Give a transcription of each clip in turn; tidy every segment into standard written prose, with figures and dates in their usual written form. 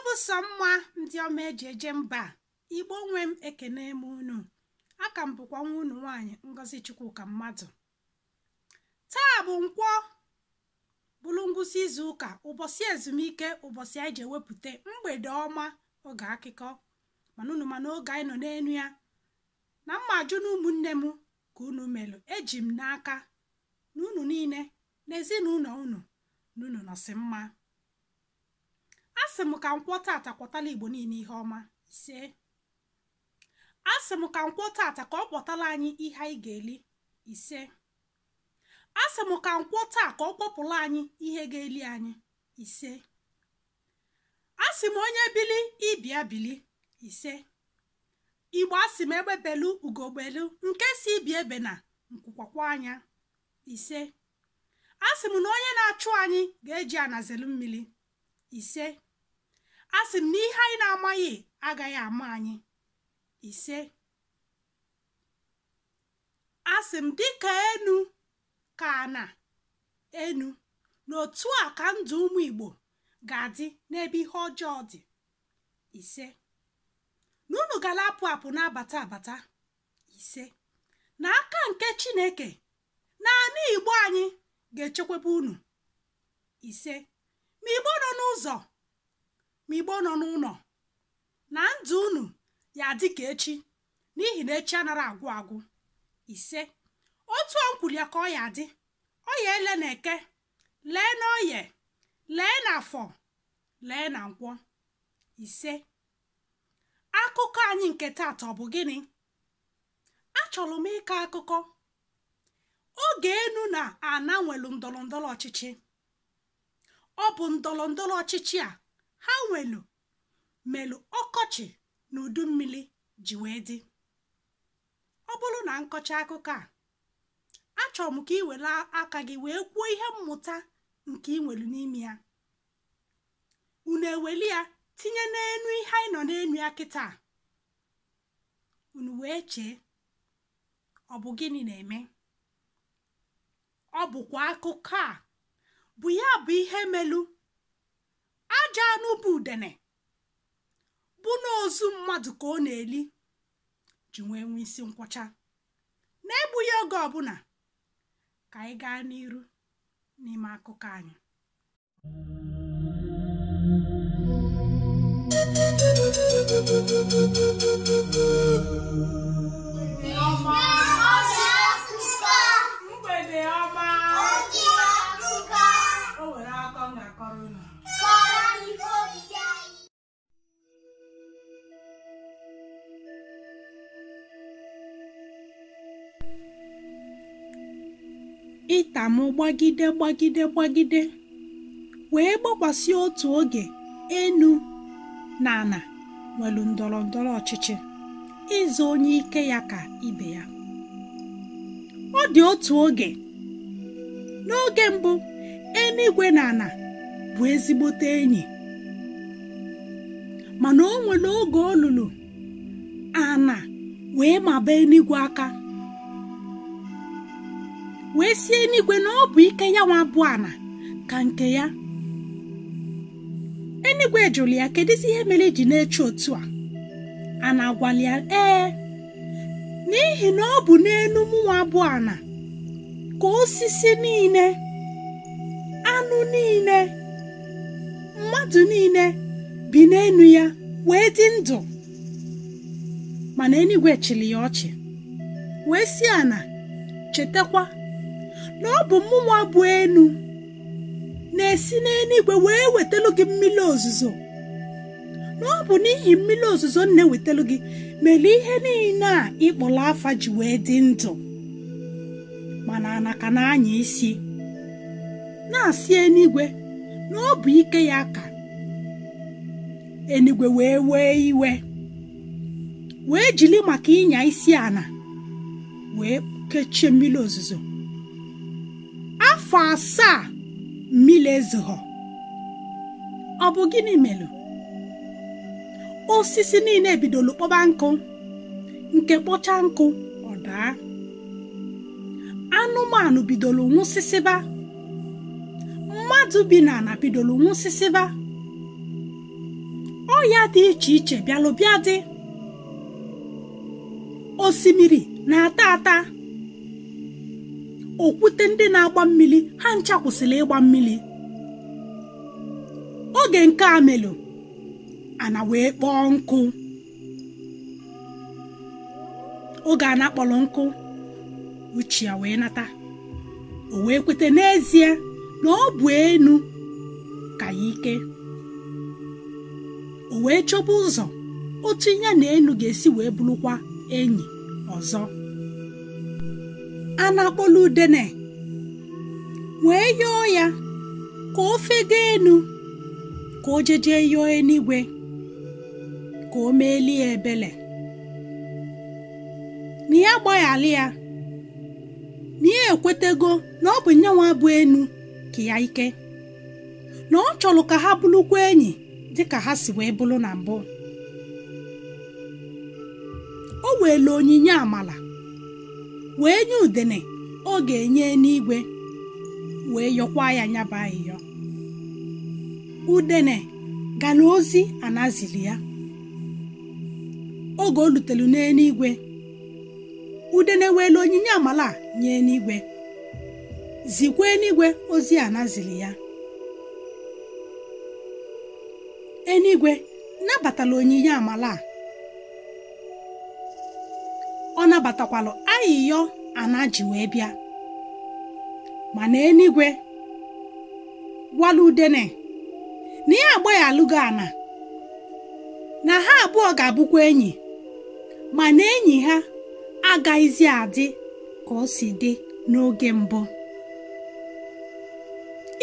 Bụ sọ mma ndị ọma eji eje mba. Igbo nwe m, ekene m unu. Aka m bụkwa nwa unu nwaanyị, Ngozi Chukwuka Mmadụ. Taa bụ Nkwọ, bụrụ ngwụsị izu ụka, ụbọchị ezumike, ụbọchị anyị ji ewepụta mgbede ọma, oge akụkọ. Mana unu mana oge anyị nọ n'enu ya na mma ajụ na ụmụnne m ka unu melụ. Eji m n'aka na unu niile na ezinụlọ unu na unu nọsị mma. A sị m ka Nkwọ tata kwọtala Igbo niile ihe ọma. Ise. A sị m ka Nkwọ tata ka ọ kpọtala anyị ihe anyị ga-eli. Ise. A sị m ka Nkwọ taa ka ọ kpọpụla anyị ihe ga-eli anyị. Ise. A sị m onye bili ibia bili. Ise. Igbo, asị m egbe belu ugogbelu, nke si ibi ebe na nkwukwakwa anya. Ise. A sị m na onye na-achụ anyị ga-eji anazelu mmiri. Ise. A sị m na ihe anyị na-amaghị agaghị ama anyị. Ise. A sị m dịka enu ka ana enu na otu a ka ndụ ụmụ Igbo ga-adị n'ebe ihe ọjọọ dị. Ise. Na unu gara apụ apụ na-abata abata. Ise. Na aka nke Chineke na ana Igbo anyị ga-echekwaba unu. Ise. Ma Igbo nọ n'ụzọ, ma Igbo nọ n'ụlọ, na ndụ unu ya dị ka echi, n'ihi na echi anara agwụ agwụ. Ise. Otu a nkwuli ya ka ọ ya dị. Ọ ya ele na Eke, lee na Oye, lee na Afọ, lee na Nkwọ. Ise. Akụkọ anyị nke taata ọ bụ gịnị? Achọrọ m ịkọ akụkọ oge enu na ana nwelu ndọrọ ndọrọ ọchịchị. Ọ bụ ndọrọ ndọrọ ọchịchị a ha nwelu melu ọkọchị na udu mmiri ji wee dị. Ọ bụrụ na nkọcha akụkọ a, achọrọ m ka ị were aka gị wee kwuo ihe mmụta nke ị nwelu n'ime ya. Unu eweli ya tinye n'enu ihe anyị nọ n'enu ya kịta. Unu wee chee, ọ bụ gịnị na-eme? Ọ bụkwa akụkọ a bụ ya bụ ihe melu aja anụ bụ udene bụ n'ozu mmadụ ka ọ na-eli ji nwee nwee isi nkwọcha. Na-egbughị oge ọbụla, ka anyị gaa n'iru n'ime akụkọ anyị. Mgbede ọma. O nwere akọ m ga-akọrọ unu. Ịtamụ gbagide gbagide gbagide wee gbakwasị otu oge enu na ana nwelu ndọrọ ndọrọ ọchịchị ịzọ onye ike ya ka ibe ya. Ọ dị otu oge n'oge mbụ, eluigwe na ana bụ ezigbote enyi, mana o nwere oge olulu ana wee maba eluigwe aka, wee sie eluigwe na ọ bụ ike ya nwa bụ ana ka nke ya. Eluigwe jụrụ ya, kedụzi ihe mere iji na-eche otu a? Ana agwala ya, ee, n'ihi na ọ bụ n'enu mụnwa bụ ana ka osisi niile, anụ niile, mmadụ niile bi n'enu ya wee dị ndụ. Mana eluigwe chịrị ya ọchị wee sị ana, chetakwa na ọ bụ mụnwa bụ enu na-esi n'eluigwe wee wetelu gị mmiri ozuzo, na ọ bụ n'ihi mmiri ozuzo m na-ewetelu gị mere ihe niile a ịkpọrọ afa ji wee dị ndụ. Mana ana ka na-anya isi na-asị eluigwe na ọ bụ ike ya ka. Eluigwe wee wee iwe wee jiri maka ịnya isi ana wee kechie mmiri ozuzo. Afọ 7 mmiri ezoghọ. Ọ bụ gịnị melụ? Osisi niile bidoro kpọba nkụ, nke kpọcha nkụ ọ daa. Anụmanụ bidoro nwụsịsịba, mmadụ bi n'ala bidoro nwụsịsịba. Ọya dị iche iche bịalụ bịa dị. Osimiri na-ata ata. Okwute ndị na-agba mmiri ha ncha kwụsịrị ịgba mmiri. Oge nke a melụ, ana wee kpọọ nkụ. Oge ana kpọrọ nkụ, uche ya wee nata. O wee kwete n'ezie na ọ bụ enu ka ya ike. O wee chọba ụzọ otu ya na enu ga-esi wee bụrụkwa enyi ọzọ. Ana akpọlụ udene wee yọọ ya ka o fego enu, ka o jeje yọọ enigwe ka o meeli ya ebele, na ya gbaghali ya, na ya ekwetego na ọ bụ nyanwa bụ enu ka ya ike, na ọ chọrọ ka ha bụrụkwa enyi dịka ha si wee bụrụ na mbụ. O weelu onyinye amala wee nye udene ọ ga-enye n'igwe, wee yọkwa ya nyaba ayịyọ. Udene gara ozi anazili ya. Oge o lutelu n'eluigwe, udene weelu onyinye amala nye n'igwe, zikwa enigwe ozi anazili ya. Enigwe nabatala onyinye amala a. Ọ nabatakwalụ ayịyọ ana ji wee bịa. Mana enigwe gwala udene na ya agbaghalụgo ana, na ha abụọ ga-abụkwa enyi, mana enyi ha agaghịzi adị ka o si dị n'oge mbụ.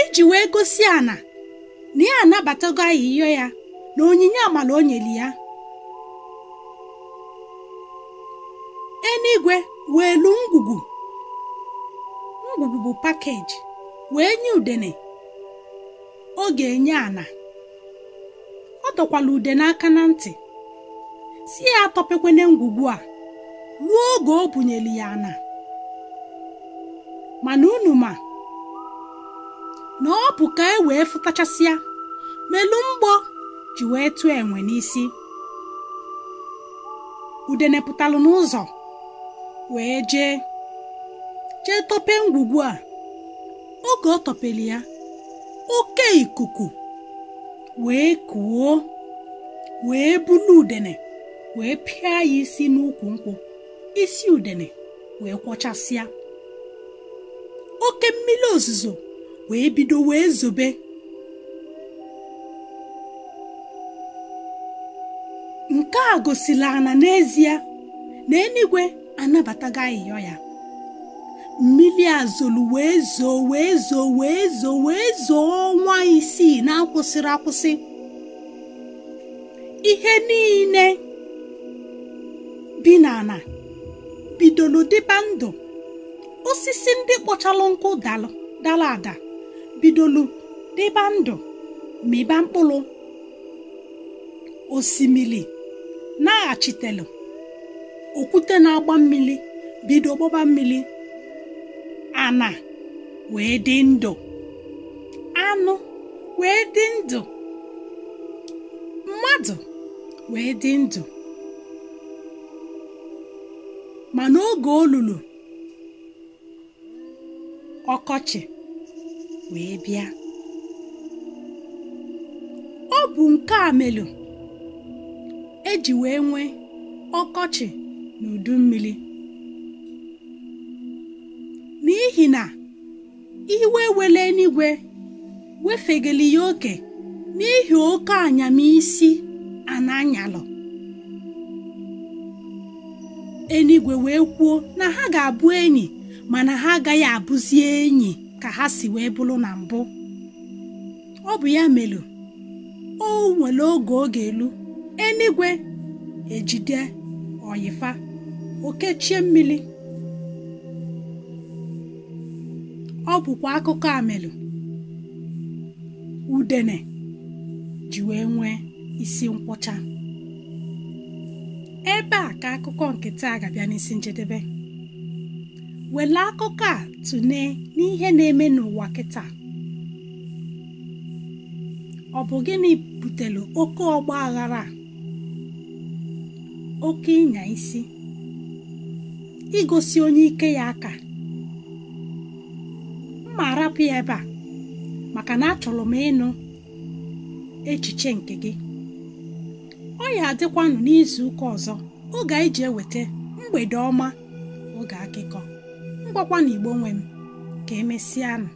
Iji wee gosi ana na ya anabatago ayịyọ ya na onyinye amala o nyeli ya, enigwe weelu ngwugwu, ngwugwu bụ pakeji, wee nye udene ọ ga-enye ana. Ọ dọkwala udene aka na ntị si ya atọpekwene ngwugwu a ruo oge o bunyeli ya ana. Mana unu ma na ọ bụ ka e wee fụtachasịa melu mgbọ ji wee tụọ enwe n'isi. Udene pụtalụ n'ụzọ wee jee tọpe ngwugwu a. Oge ọ tọpeli ya, oke ikuku wee kuo, wee bulu udene wee pịa ya isi n'ukwu nkwụ. Isi udene wee kwọchasịa. Oke mmiri ozuzo wee bido wee zobe. Nke a gosila ana n'ezie na enigwe anabatago ayịyọ ya. Mmiri azolu wee zoo wee zoo wee zoo wee zoo ọnwa 6 na-akwụsịrị akwụsị. Ihe niile bi n'ala bidolu dịba ndụ. Osisi ndị kpọchalụ nkụ dara ada bidolu dịba ndụ, mịba mkpụrụ. Osimiri naghachitelu. Okwute na-agba mmiri bido gbọba mmiri. Ana wee dị ndụ, anụ wee dị ndụ, mmadụ wee dị ndụ. Mana oge olulu ọkọchị wee bịa. Ọ bụ nke a melụ eji wee nwee ọkọchị na udu mmiri, n'ihi na iwe wele enigwe wefegeli ya oke n'ihi oke anyamisi ananyalụ. Enigwe wee kwuo na ha ga-abụ enyi, mana ha agaghị abụzi enyi ka ha si wee bụrụ na mbụ. Ọ bụ ya melụ o nwere oge ọ ga-elu enigwe ejide ọyịfa okechie mmiri. Ọ bụkwa akụkọ a melụ udene ji wee nwee isi nkwọcha. Ebe a ka akụkọ nke taa ga-abịa n'isi njedebe. Wele akụkọ a tụnee n'ihe na-eme n'ụwa kịta. Ọ bụ gịnị butere oke ọgba aghara a? Oke ịnya isi, igosi onye ike ya aka. Mma arapụ ya ebe a maka na achọrọ m ịnụ echiche nke gị. Ọ ya adịkwanụ n'izu ụka ọzọ, oge anyị ji eweta mgbede ọma, oge akụkọ. Ngwakwa na Igbo nwe m, ka emesịanụ.